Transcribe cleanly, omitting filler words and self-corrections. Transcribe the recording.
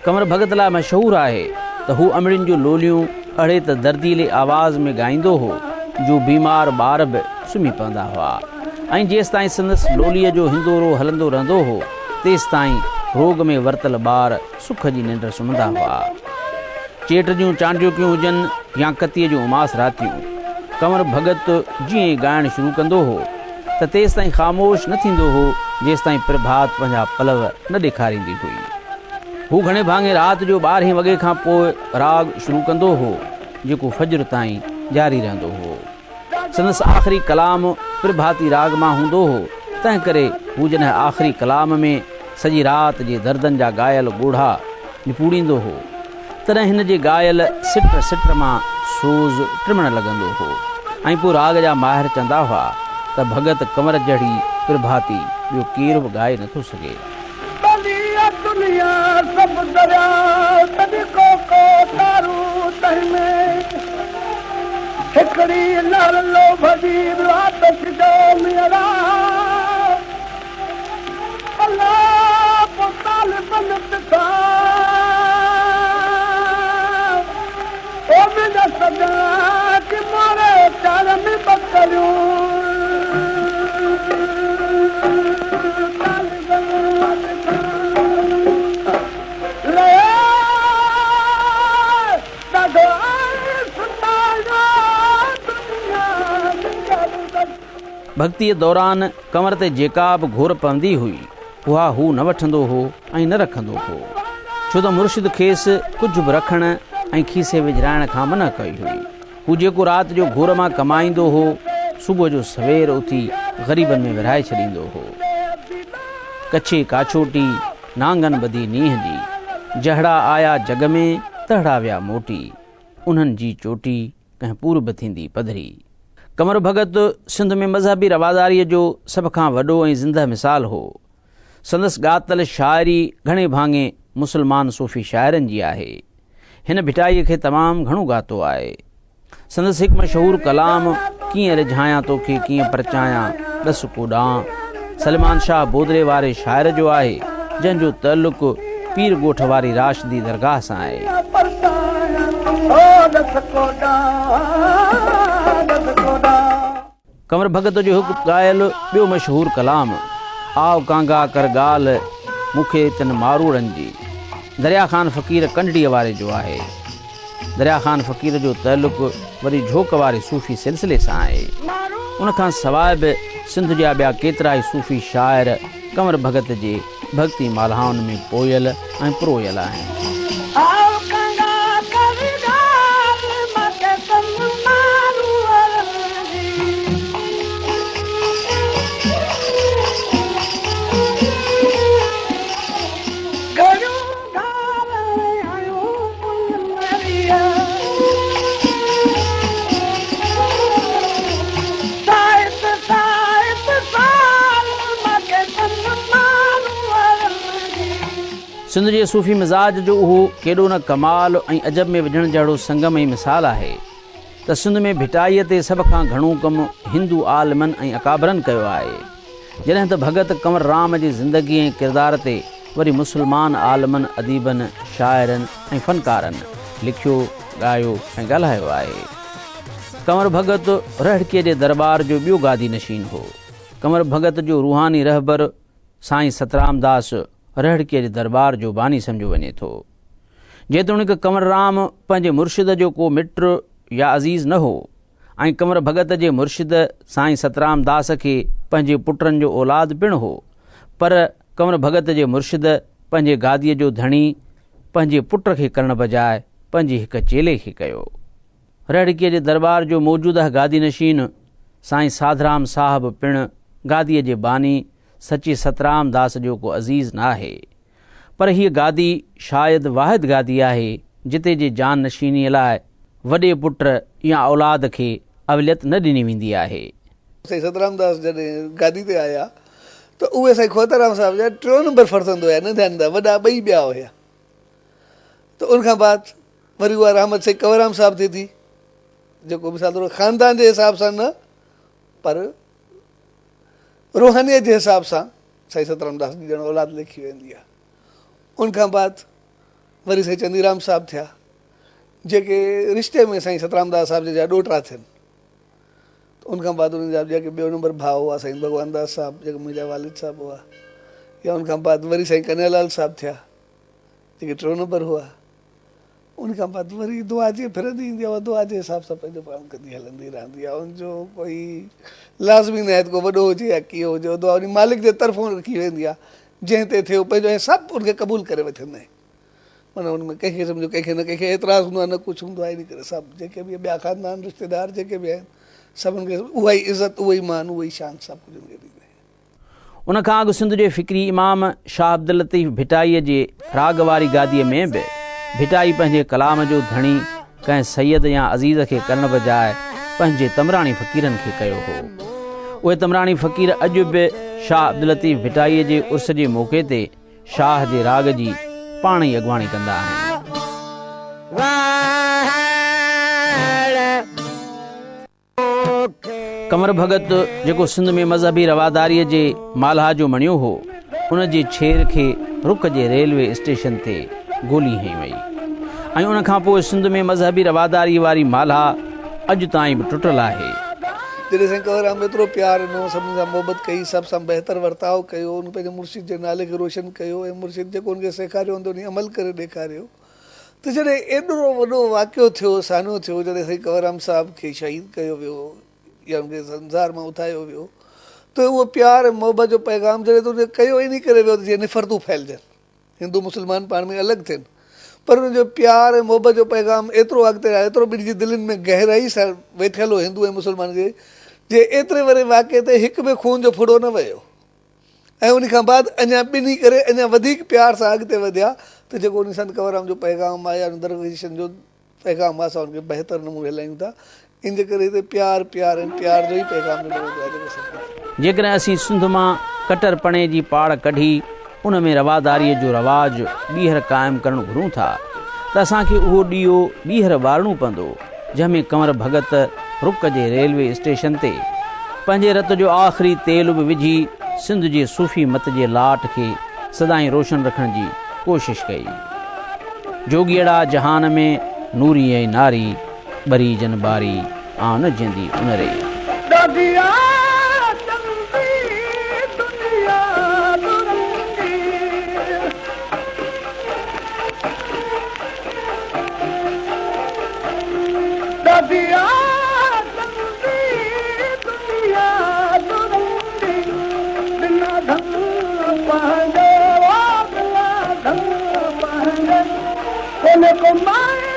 ڪنور ڀڳت لاء مشهور آهي ته هو امڙين جون لوليون اهڙي ته درديلي آواز ۾ ڳائيندو هو جو بيمار ٻار به سمهي پوندا هئا ۽ جيستائين سندس لوليء جو هندورو هلندو رهندو هو تيستائين روڳ ۾ ورتل ٻار سک جي ننڊ سمهندا هئا. چيٽ جون چانڊوڪيون هجن يا ڪتيء جون اماس راتيون، ڪنور ڀڳت جيئن ئي ڳائڻ شروع ڪندو هو ته تيستائين خاموش نه ٿيندو هو جيستائين پرڀات پنهنجا پلو نه ڏيکاريندي هئي. هو گهڻي ڀاڱي رات جو ٻارهين وڳي کان پوء راڳ شروع ڪندو هو، جيڪو فجر تائين جاري رهندو هو. سندس آخري ڪلام پرڀاتي راڳ مان هوندو هو، تنهنڪري هو جڏهن آخري ڪلام ۾ سڄي رات جي دردن جا ڳايل ڳوڙها نپوڙيندو هو، تڏهن هن جي ڳايل سٽ سٽ مان سوز ٽمڻ لڳندو هو ۽ پوء راڳ جا ماهر چوندا هئا ته ڀڳت ڪنور جهڙي پرڀاتي ٻيو ڪير به ڳائي نٿو سگهي. ٻلي آ دنيا سڀ درياء تڏ ڪو ڪو تارو تنهن ۾، هڪڙي لهر لوڀ جي ٻيو آتش جو مينهڙا، الا پوء طالبن تٿا، او منهنجا سڄڻ ڪي ماري چار ۾ ٻڪريون. ڀڳتيء دوران ڪنور تي جيڪا به گهور پوندي هئي، اها هو نه وٺندو هو ۽ نه رکندو هو، ڇو ته مرشد کيس ڪجهه به رکڻ ۽ کيسي وجهرائڻ کان منع ڪئي هئي. هو جيڪو رات جو گهور مان ڪمائيندو هو، صبح جو سوير اٿي غريبن ۾ ورهائي ڇڏيندو هو. ڪڇي ڪاڇوٽي، نانگن ٻڌي نينهن جي. جهڙا آيا جڳ ۾، تهڙا ويا موٽي. انهن جي چوٽي، ڪنهن پورب ٿيندي پڌري. ڪنور ڀڳت سنڌ ۾ مذهبي رواداريء جو سڀ کان وڏو ۽ زندهه مثال هو. سندس ڳاتل شاعري گهڻي ڀاڱي مسلمان صوفي شاعرن جي آهي. هن ڀٽائيء کي تمام گهڻو ڳاتو آهي. سندس هڪ مشهور ڪلام ڪيئن ريجهايان توکي ڪيئن پرچايان ڏس ڪو ڏانء سليمان شاهه بودلي واري شاعر جو آهي، جنهن جو تعلق پير ڳوٺ واري راشدي درگاهه سان آهي. ڪنور ڀڳت جو هڪ ڳايل ٻيو مشهور ڪلام، آء ڪانگا ڪر ڳالهه، مون کي تن ماروئڙن جي، دريا خان فقير ڪنڊڙيء واري جو آهي. دريا خان فقير جو تعلق وري جهوڪ واري صوفي سلسلي سان آهي. ان کان سواء به سنڌ جا ٻيا ڪيترائي صوفي شاعر ڪنور ڀڳت جي ڀڳتي مالهائن ۾ پويل ۽ پرويل آهن. سنڌ جي صوفي مزاج جو اهو ڪيڏو نه ڪمال ۽ عجب ۾ وجهڻ جهڙو سنگم ۽ مثال آهي ته سنڌ ۾ ڀٽائيء تي سڀ کان گهڻو ڪم هندو عالمن ۽ اڪابرن ڪيو آهي. جڏهن ته ڀڳت ڪنور رام جي زندگي ۽ ڪردار تي وري مسلمان عالمن، اديبن، شاعرن ۽ فنڪارن لکيو، ڳايو ۽ ڳالهايو آهي. ڪنور ڀڳت رهڙڪيء جي درٻار جو ٻيو گادي نشين هو. ڪنور ڀڳت جو روحاني رهبر سائين سترام داس رهڙڪيء جي درٻار جو باني سمجهيو وڃي ٿو. جيتوڻيڪ ڪنور رام پنهنجي مرشد جو ڪو مٽ يا عزيز نه هو، ۽ ڪنور ڀڳت جي مرشد سائين سترام داس کي پنهنجي پٽن جو اولاد پڻ هو، پر ڪنور ڀڳت جي مرشد پنهنجي گاديء جو ڌڻي پنهنجي پٽ کي ڪرڻ بجاء پنهنجي هڪ چيلي کي ڪيو. رهڙڪيء جي درٻار جو موجوده گادي نشين سائين ساڌرام صاحب پڻ گاديء جي باني سچي سترام داس جو ڪو عزيز ناهي. پر هيء گادي شايد واحد گادي آهي جتي جي جان نشينيء لاء وڏي پٽ يا اولاد کي اوليت نه ڏني ويندي آهي. سائين سترام داس جڏهن گادي تي آيا ته اهي سائين کوتارام صاحب جا ٽيون نمبر فرزند هيا نه ڌيان دا وڏا ٻئي ٻيا هيا ته ان کان بعد وري اها رحمت سائين ڪنوررام صاحب تي ٿي جيڪو مثال طور خاندان جي حساب سان نه پر روحانيت جي حساب سان سائين سترام داس جي ڄڻ اولاد ليکي ويندي آهي. ان کان بعد وري سائين چنديرام صاحب ٿيا، جيڪي رشتي ۾ سائين سترام داس صاحب جا ڏوهٽا ٿين. ته ان کان بعد انهن جا جيڪي ٻيو نمبر ڀاء هئا سائين ڀڳوان داس صاحب جيڪي منهنجا والد صاحب هئا يا ان کان بعد وري سائين ڪنهيا لال صاحب ٿيا جيڪي ٽيون نمبر هئا. ان کان بعد وري دعا جيئن ڦرندي ايندي آهي اها دعا جي حساب سان پنهنجو پاڻ ڪندي هلندي رهندي آهي ان جو ڪوئي لازمي ناهي ته ڪو وڏو هجي يا ڪيئن هجي اها دعا ان مالڪ جي طرفون رکي ويندي آهي جنهن تي ٿئي پنهنجو ۽ سڀ ان کي قبول ڪري وٺندا آهن معنيٰ ان ۾ ڪنهن قسم جو ڪنهن کي نه ڪنهن کي اعتراض هوندو آهي نه ڪجهه هوندو آهي ان ڪري سڀ جيڪي به ٻيا خاندان رشتيدار جيڪي به آهن سڀن کي اها ئي عزت اهو ئي مان اهو ئي شان سڀ ڪجهه ان کي ڏيندا آهن. ان کان اڳ سنڌ جي فڪري امام شاهه عبداللطيف ڀٽائيء جي راڳ واري گاديء ۾ به ڀٽائي پنهنجي ڪلام جو ڌڻي ڪنهن سيد يا عزيز کي ڪرڻ بجاء پنهنجي تمراڻي فقيرن کي ڪيو هو. اهي تمراڻي فقير اڄ به شاهه عبداللطيف ڀٽائيء جي عرس جي موقعي تي شاهه جي راڳ جي پاڻ ئي اڳواڻي ڪندا آهن. ڪنور ڀڳت جيڪو سنڌ ۾ مذهبي رواداريء جي مالها جو مڻيو هو، ان جي ڇير کي رڪ جي ريلوي اسٽيشن تي گولي هنئي وئي ۽ ان کان پوء سنڌ ۾ مذهبي رواداريء واري مالها اڄ تائين به ٽٽل آهي. جڏهن سائين ڪنور رام ايترو پيار ڏنو، سڀني سان محبت ڪئي، سڀ سان بهتر ورتاء ڪيو، ان پنهنجي مرشد جي نالي کي روشن ڪيو ۽ مرشد جيڪو ان کي سيکاريو ان تي انهي عمل ڪري ڏيکاريو. ته جڏهن ايڏو وڏو واقعو ٿيو، سانحو ٿيو، جڏهن سائين ڪنور رام صاحب کي شهيد ڪيو ويو يا ان کي سنسار مان اٿايو ويو ته اهو پيار ۽ محبت جو پيغام جڏهن ته ان ڪيو انهي ڪري ويو ته جيئن نفرتون ڦهلجن، هندو مسلمان پاڻ ۾ الڳ ٿين پر ان جو پيار ۽ محبت جو پيغام ايترو اڳتي آيو، ايترو ٻنهي جي دلين ۾ گهرائي سان ويٺل هو هندو ۽ مسلمان جي جي ايتري وڏي واقعي تي هڪ به خون جو ڦڙو نه وهيو. ۽ ان کان بعد اڃا ٻنهي ڪري اڃا وڌيڪ پيار سان اڳتي وڌيا ته جيڪو ان سنت ڪنور رام جو پيغام آهي يا ان درويشن جو پيغام آهي اسان ان کي بهتر نموني هلايون ٿا ان جي ڪري هتي پيار پيار ۽ پيار جو ئي پيغام ڏنو ويندو آهي جيڪو سڀ ڪجهه. جيڪڏهن اسين سنڌ مان ڪٽرپڻي جي پاڙ ڪڍي ان ۾ رواداريء جو رواج ٻيهر قائم ڪرڻ گهرون ٿا ته اسان کي اهو ڏيئو ٻيهر ٻارڻو پوندو جنهن ۾ ڪنور ڀڳت رڪ جي ريلوي اسٽيشن تي پنهنجي رت جو آخري تيل به وجهي سنڌ جي صوفي مت جي لاٽ کي سدائين روشن رکڻ جي ڪوشش ڪئي. جوڳيئڙا جهان ۾ نوري ۽ ناري، ٻري جن ٻاري، آن نه جيئندي ان ري. ڏاڍي آ چڱي دنيا دنگي. ڏاڍي آ چڱي دنيا دنگي. بنا ڌن پنهنجي او بنا ڌن پنهنجي ڪونهي ڪو مائي.